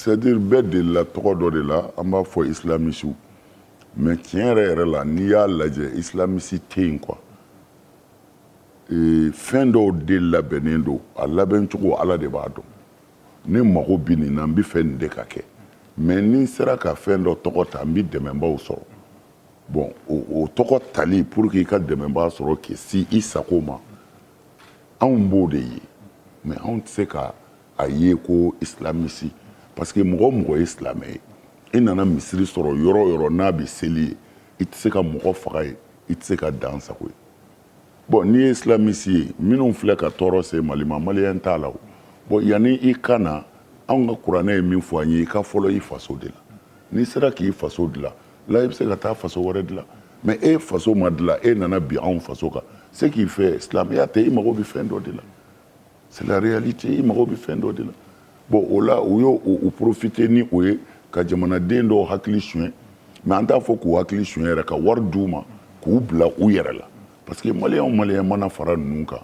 C'est à dire, bɛɛ delila tɔgɔ dɔ de la, an b'a fɔ islamisiw, mais tiɲɛ yɛrɛ yɛrɛ la, n'i y'a lajɛ, islamisi tɛ yen quoi. Fɛn dɔw de labɛnnen don, a labɛncogo, Ala de b'a dɔn. Ne mago bi nin na, n bɛ fɛ nin de ka kɛ, mais ni n sera ka fɛn dɔ tɔgɔ ta, n bɛ dɛmɛbaw sɔrɔ. Bon, o tɔgɔ tali pour que i ka dɛmɛba sɔrɔ k'i si i sago ma, anw b'o de ye. Mais anw tɛ se ka a ye ko islamisi, parce que mɔgɔ o mɔgɔ ye silamɛ ye, i nana misiri sɔrɔ yɔrɔ o yɔrɔ n'a bɛ seli ye, i tɛ se ka mɔgɔ faga ye, i tɛ se ka dan sago ye. Bon, n'i ye islamisi ye, minnu filɛ ka tɔɔrɔ se Mali ma, maliyɛn t'a la o. Bon, yanni i ka na, anw ka kuranɛ ye min fɔ an ye, i ka fɔlɔ i faso de la. N'i sera k'i faso dilan la, i bɛ se ka taa faso wɛrɛ dilan. Mais e faso ma dilan, e nana bi anw faso kan, ce qui fait silamɛya tɛ, i mago bɛ fɛn dɔ de la. C'est la réalité, i mago bɛ fɛn dɔ de la. Bon, o la, u y'o u profiter ni o ye ka jamanaden dɔw hakili suɲɛ. Mais an t'a fɔ k'u hakili suɲɛ yɛrɛ, ka wari d'u ma k'u bila u yɛrɛ la, parce que maliyɛn o maliyɛn mana fara ninnu kan,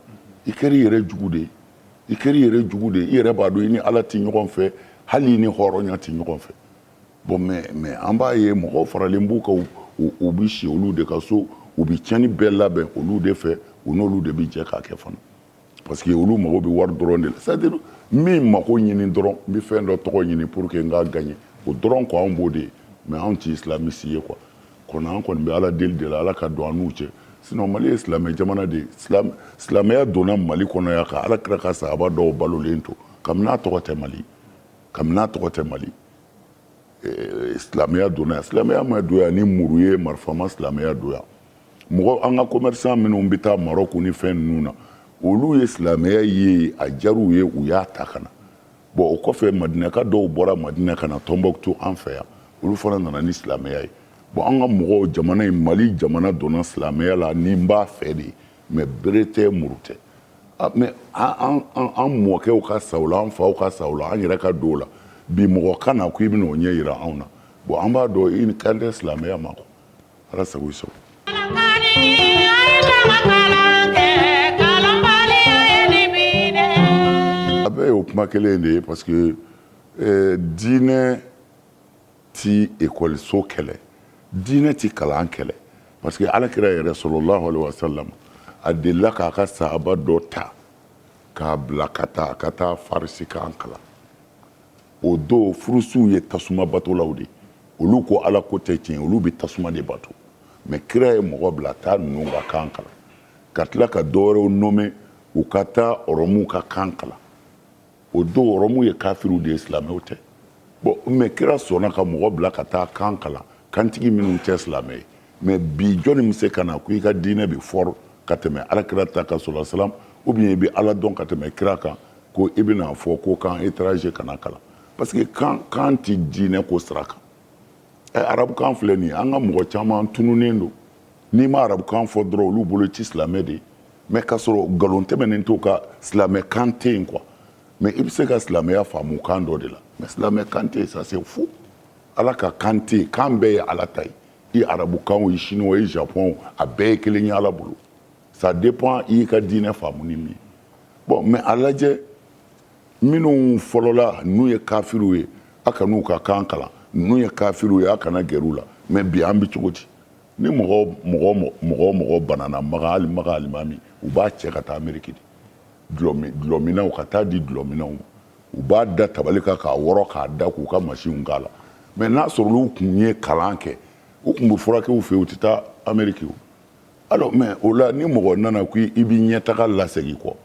i kɛra i yɛrɛ jugu de ye, i kɛra i yɛrɛ jugu de ye. I yɛrɛ b'a dɔn i ni Ala tɛ ɲɔgɔn fɛ, hali i ni hɔrɔnya tɛ ɲɔgɔn fɛ. Bon, mais an b'a ye mɔgɔw faralen b'u kan, u bɛ si olu de ka so, u bɛ tiɲɛni bɛɛ labɛn olu de fɛ, u n'olu de bɛ jɛ k'a kɛ fana, parce que olu mago bɛ wari dɔrɔn de la. C'est à dire, min mago ɲini dɔrɔn, n bɛ fɛn dɔ tɔgɔ ɲini pour que n ka gagner o dɔrɔn quoi. Anw b'o de ye, mais anw tɛ islamiste ye quoi. Kɔni an kɔni bɛ Ala deli de la, Ala ka don an n'u cɛ. Sinon Mali ye silamɛ jamana de ye. Silamɛya donna Mali kɔnɔ yan ka Ala kira ka sahaba dɔw balolen to. Kabini n'a tɔgɔ tɛ Mali, kabini n'a tɔgɔ tɛ Mali, silamɛya donna yan. Silamɛya ma don yan ni muru ye, marifa ma silamɛya don yan. Mɔgɔ, an ka commerçant minnu bɛ taa Maroc ni fɛn ninnu na, olu ye silamɛya ye, a diyar'u ye, u y'a ta ka na. Bon, o kɔfɛ, Madinaka dɔw bɔra Madina ka na Tombouctou, an fɛ yan, olu fana nana ni silamɛya ye. Bon, an ka mɔgɔw, jamana in, Mali jamana donna silamɛya la ni n b'a fɛ de, mais bere tɛ, muru tɛ. Mais an mɔkɛw ka sa o la, an faw ka sa o la, an yɛrɛ ka don o la. Bi mɔgɔ ka na ko i bɛna o ɲɛ yira anw na, bon, an b'a dɔn i kan tɛ silamɛya ma quoi. Ala sago i sago. A bɛɛ y'o kuma kelen de ye, parce que diinɛ ti ekɔliso kɛlɛ, diinɛ ti kalan kɛlɛ, parce que Ala kira yɛrɛ sallallahu alaihi wasallam, a delila k'a ka sahaba dɔ ta k'a bila ka taa farisikan kalan. O don, furusiw ye tasuma batolaw de, olu ko Ala ko tɛ tiɲɛ, olu bɛ tasuma de bato. Mais kira ye mɔgɔ bila, taa ninnu ka kan kalan, ka tila ka dɔwɛrɛw nommer u ka taa ɔrɔmuw ka kan kalan. O don, ɔrɔmuw ye kafiriw de ye, silamɛw tɛ. Bon, mais kira sɔnna ka mɔgɔ bila ka taa kan kalan, kantigi minnu tɛ silamɛ ye. Mais bi, jɔnni bɛ se ka na ko i ka diinɛ bɛ fort ka tɛmɛ Ala kira ta kan sɔrɔ salam, ou bien i bɛ Ala dɔn ka tɛmɛ kira kan, ko i bɛna fɔ ko kan étranger kana kalan? Parce que kan ti diinɛ ko sira kan. Arabukan filɛ nin ye, an ka mɔgɔ caman tununnen don. N'i ma arabukan fɔ dɔrɔn, olu bolo i ti silamɛ de ye. Mais k'a sɔrɔ nkalon tɛmɛnen t'o ka silamɛ kan tɛ yen quoi. Mais i bɛ se ka silamɛya faamu kan dɔ de la, mais silamɛ kan tɛ yen, ça c'est faux. Ala ka kan tɛ yen, kan bɛɛ ye Ala ta ye. I arabukan o, i chinois, i japon, a bɛɛ ye kelen ye Ala bolo. Ça dépend i y'i ka diinɛ faamu ni min ye. Bon, mais a lajɛ, minnu fɔlɔla n'u ye kafiriw ye, a ka n'u ka kan kalan. Ninnu ye kafiriw ye, a kana gɛrɛ u la. Mais bi, an bɛ cogo di? Ni mɔgɔ mɔgɔ mɔgɔ mɔgɔ banana Maga, hali Maga alimami, u b'a cɛ ka taa Ameriki de, dulɔminnaw ka taa di dulɔminnaw ma, u b'a da tabali kan k'a wɔrɔ k'a da k'u ka masinw k'a la. Mais n'a sɔrɔ olu kun ye kalan kɛ, u kun bɛ furakɛ u fɛ yen, u tɛ taa Ameriki o. Alors, mais o la, ni mɔgɔ nana ko i b'i ɲɛtaga lasegin kɔ,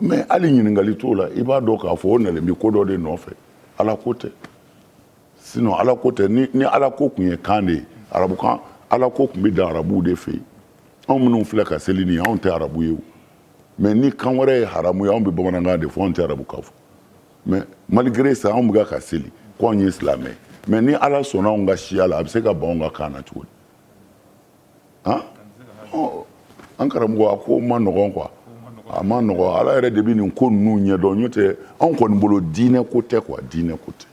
mais hali ɲininkali t'o la, i b'a dɔn k'a fɔ o nalen bɛ ko dɔ de nɔfɛ, Ala ko tɛ. Sinon Ala ko tɛ. Ni Ala ko kun ye kan de ye, arabukan, Ala ko kun bɛ dan arabuw de fɛ yen. Anw minnu filɛ ka seli nin ye, anw tɛ arabu ye o. Mais ni kan wɛrɛ ye haramu ye, anw bɛ bamanankan de fɔ, anw tɛ arabukan fɔ. Mais malgré ça, anw bɛ ka seli ko anw ye silamɛ ye. Mais ni Ala sɔnna anw ka siya la, a bɛ se ka ban anw ka kan na cogo di? Han, an karamɔgɔ, a ko ma nɔgɔn quoi, a ma nɔgɔn. Ala yɛrɛ de bɛ nin ko ninnu ɲɛdɔn, n'o tɛ anw kɔni bolo diinɛ ko tɛ quoi, diinɛ ko tɛ.